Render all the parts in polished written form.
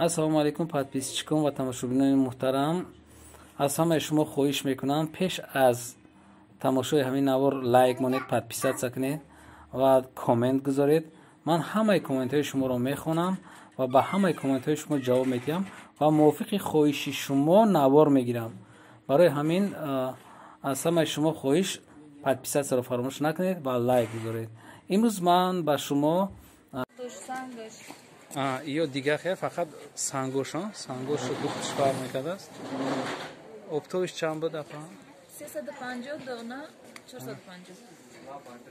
Ассалому алайкум, подписчикон ва тамошобинони муҳтарам. Аз ҳамаи шумо хоҳиш мекунам, пеш аз тамошои ҳамин навор лайк монед, подписаться кунед ва коммент гузоред. Ман ҳамаи комментҳои шуморо мехонам ва ба ҳамаи комментҳои шумо ҷавоб медиҳам ва мувофиқи хоҳиши шумо навор мегирам. Барои ҳамин аз ҳамаи шумо хоҳиш, подписатсияро фаромӯш накунед ва лайк гузоред. Имрӯз ман ба шумо ё дигар хел фақат сангош, сангошу духтш фарқ мекардааст. Оптовиш чанд буд, апа? 350 дона 450.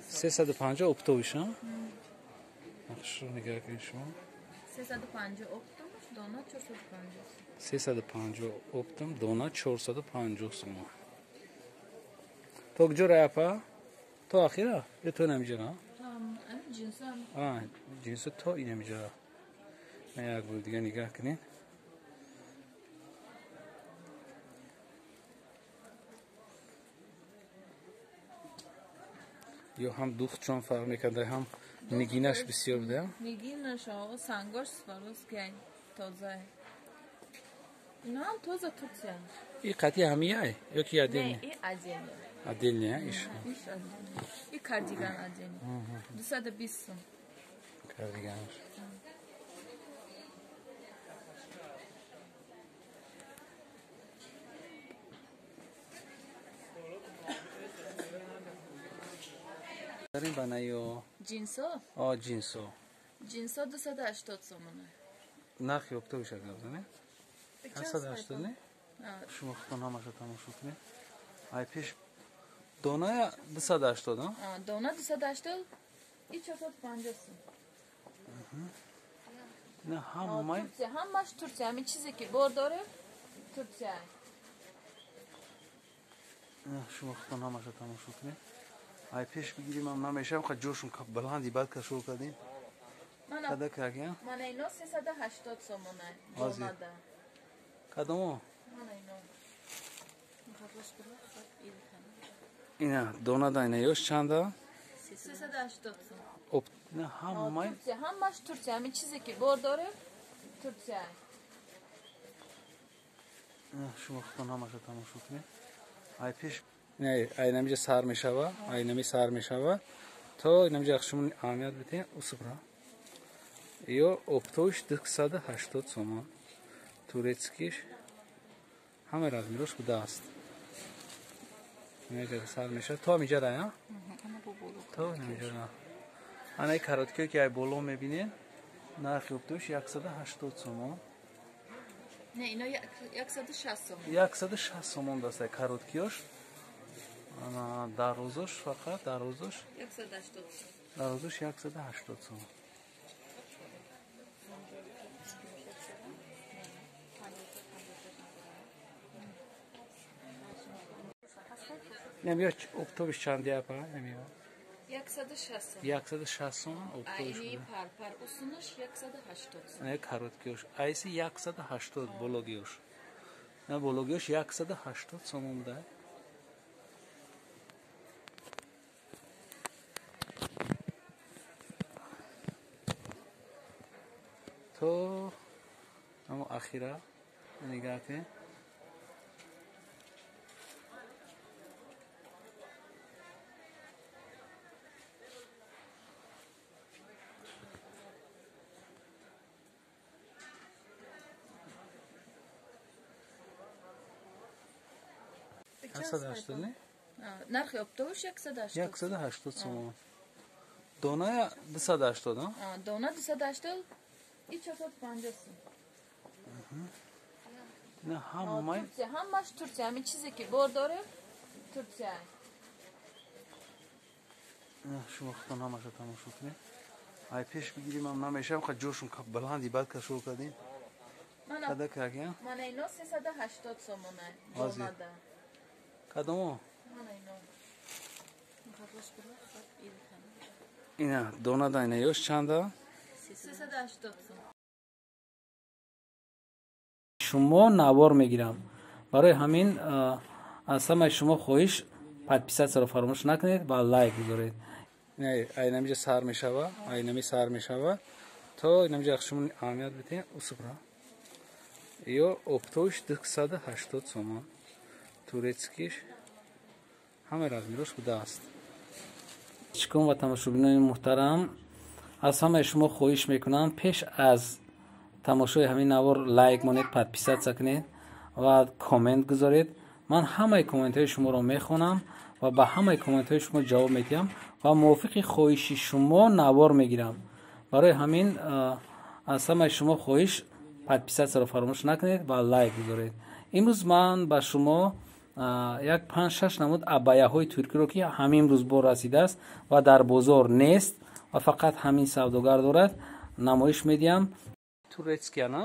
350 оптовиш, а? Хорошо, нигоҳ кунед шумо. 350 оптом, дона 450. 350 оптом, дона 450 сомон. То куҷо рай, апа? То ахира? Ё то инамиҷара? Ҷинсо то инамиҷара. Як бор дига нигоҳ кунед. Ё ҳам духтшон фарқ мекарда, ҳам нигинаш бисёр буда. Нигинаш, сангош Сваровский тоза. Ино ҳам тоза Турция. И қатъи ҳамияй ё ки отдельно? Не, и отдельно. Отдельно, иш. Иш отдельно. И кардиган отдельно. 220 сум. Кардиганаш. Дорем ба наё? Ҷинсо? О, ҷинсо. Ҷинсо 280 сомона. Нархи оптовиша гап занем? 180 не? Шумо худтон ҳамаша тамошо кунед. Ай пеш доная 280, а? Дона 280 и 450 сум. На ҳамаи Турция, ҳамаш Турция, ҳамин чизе ки бор дорем Турция. Шумо худтон ҳамаша тамошо кунед. Ай пеш бигирим ҳам намешавам, ха ҷошум баланди бад кашол кардем. Када какя? Мана ино 380 сомона. Донада. Кадомо? Мана ино. Ина донада ина ёш чанда? 380 сом. Оп, на ҳамаи Турция, ҳамаш Турция, ҳамин чизе ки бор дорем Турция. Шумо худтон ҳамаша тамошо кунед. Ай пеш не, ай намиҷа сар мешава, ай нами сар мешава. То инамиҷа шумо аҳамият бидиҳед, усубра. Ё оптовиш 280 сомон. Турецкиш ҳама размерош будааст. Инҷа сар мешава. То ҳамиҷа рая? То ҳамиҷа. Ана ин короткиё ки ай боло мебинед, нархи оптовиш 180 сомон. Не, ино 160 сомон. 160 сомон даст ай короткиёш. Ана дарозош фақат дарозош 180 сом. Дарозош 180 сом. Намиё оптовиш чанди апа? Намиё 160 сом. 160 сом оптовиш. Айни пар-пар усунаш 180 сом. Не короткиёш. Айси 180 бологиёш. На бологиёш 180 сом буда. То амо ахира нигоҳ кунед. 180 не? Нархи оптовиш 180. 180 сомон. Доная 280, а? Дона 280 и 450 сом. На ҳамаи Турция, ҳамаш Турция, ҳамин чизе ки бор дорем Турция. Шумо худтон ҳамаша тамошо кунед. Ай пеш бигирим ҳам намешавам, ха ҷошум баланди бад кашол кардем. Када какя? Мана ино 380 сомона. Донада. Кадомо? Мана ино. Ина донада ина ёш чанда? 380 сом. Шумо навор мегирам. Барои ҳамин аз ҳамаи шумо хоҳиш, подписатсияро фаромӯш накунед ва лайк гузоред. Ай намиҷа сар мешава, ай нами сар мешава. То инамиҷа шумо аҳамият бидиҳед, усубра. Ё оптовиш 280 сомон. Турецкиш ҳама размерош будааст. Чикон ва тамошобинони муҳтарам, аз ҳамаи шумо хоҳиш мекунам, пеш аз тамошои ҳамин навор лайк монед, подписаться кунед ва коммент гузоред. Ман ҳамаи комментҳои шуморо мехонам ва ба ҳамаи комментҳои шумо ҷавоб медиҳам ва мувофиқи хоҳиши шумо навор мегирам. Барои ҳамин аз ҳамаи шумо хоҳиш, подписатьсяро фаромӯш накунед ва лайк гузоред. Имрӯз ман ба шумо як 5-6 намуд абаяҳои туркиро, ки ҳамин рӯз бор расидааст ва дар бозор нест ва фақат ҳамин савдогар дорад, намоиш медиҳам. Турецкия, на?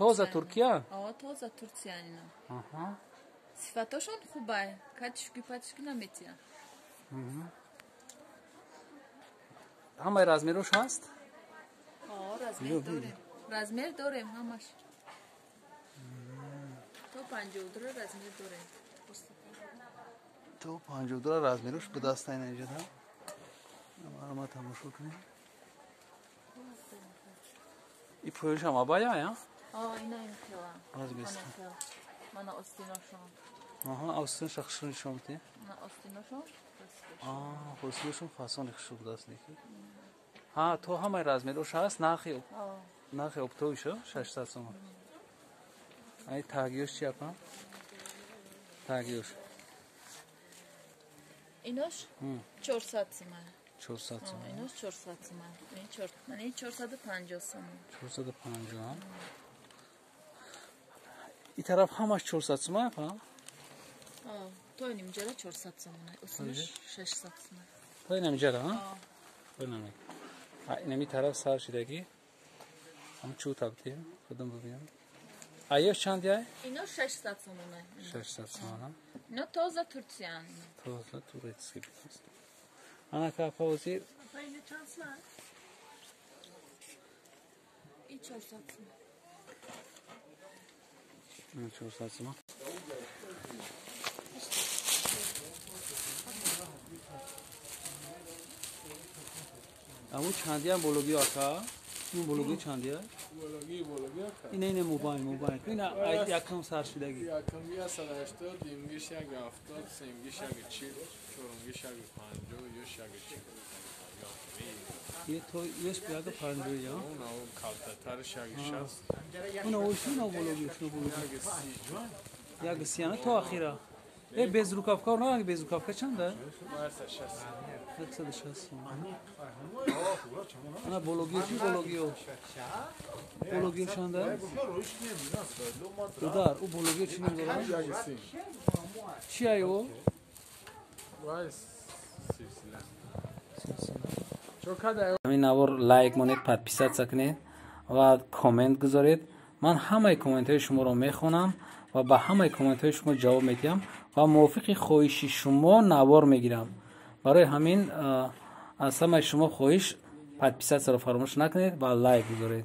Тоза Туркия? Тоза Турция. Сифатошон хубай, катишки патишки наметиҳанд. Ҳамаи размерош ҳаст? Размер дорем. Размер дорем ҳамаш. То 52 размер дорем. То 52 размерош будааст ина инҷа. Ма тамошо кунем. И поёшам абая, я? Ина имхела. Мана остиношон. Аҳа, остиношон хушрӯ нишон медиҳед? На, остиношон. Остиношон фасони хушрӯ будааст неки. Ҳа, то ҳамаи размерош ҳаст, нархи оптовишо 600 сомон. Ай тагиёш чи апа? Тагиёш. Инош 400 сомон. 400 сомон. Инош 400 сомон. Ин 4, мана ин 450 сомон. 450. И тараф ҳамаш 400 сомон апа? То иним ҷара 400 сомон. Усунаш 600 сомон. То инам ҷара, ҳа? То инам. Инами тараф сар шидаги. Ҳам чӯ табди, худам бибинам. Аёш чанд яй? Ино 600 сомон. 600 сомон. Ино тоза Турциян. Тоза турецкий будааст. Ана ка апа ҳозир. Апа ино чанд сомон? И 400 сомон. 400 сомон. Аму чандиам бологиё ака? Ин бологиё чандия? Бологи ака. Ина ина мобайл. Ина якам сар шидаги. Якам 180, дуюмгиш 170, сеюмгиш 140, чорумгиш 150, ёш 140. Е то ёш 150 я? Уна калтатарш 160. Уна ошуна бологиё, шуна бологиё. 130. 130 ана то ахира. Э без рукавка, на без рукавка чанда? 160. 160 сомон. Ана бологиё чи бологиё? Бологиё чанда? Дудар, у бологиё чи ном дорад? Чи ай о? Ҳамин навор лайк монед, подписаться кунед ва коммент гузоред. Ман ҳамаи комментҳои шуморо мехонам ва ба ҳамаи комментҳои шумо ҷавоб медиҳам ва мувофиқи хоҳиши шумо навор мегирам. Барои ҳамин аз ҳамаи шумо хоҳиш, подписатьсяро фаромӯш накунед ва лайк гузоред.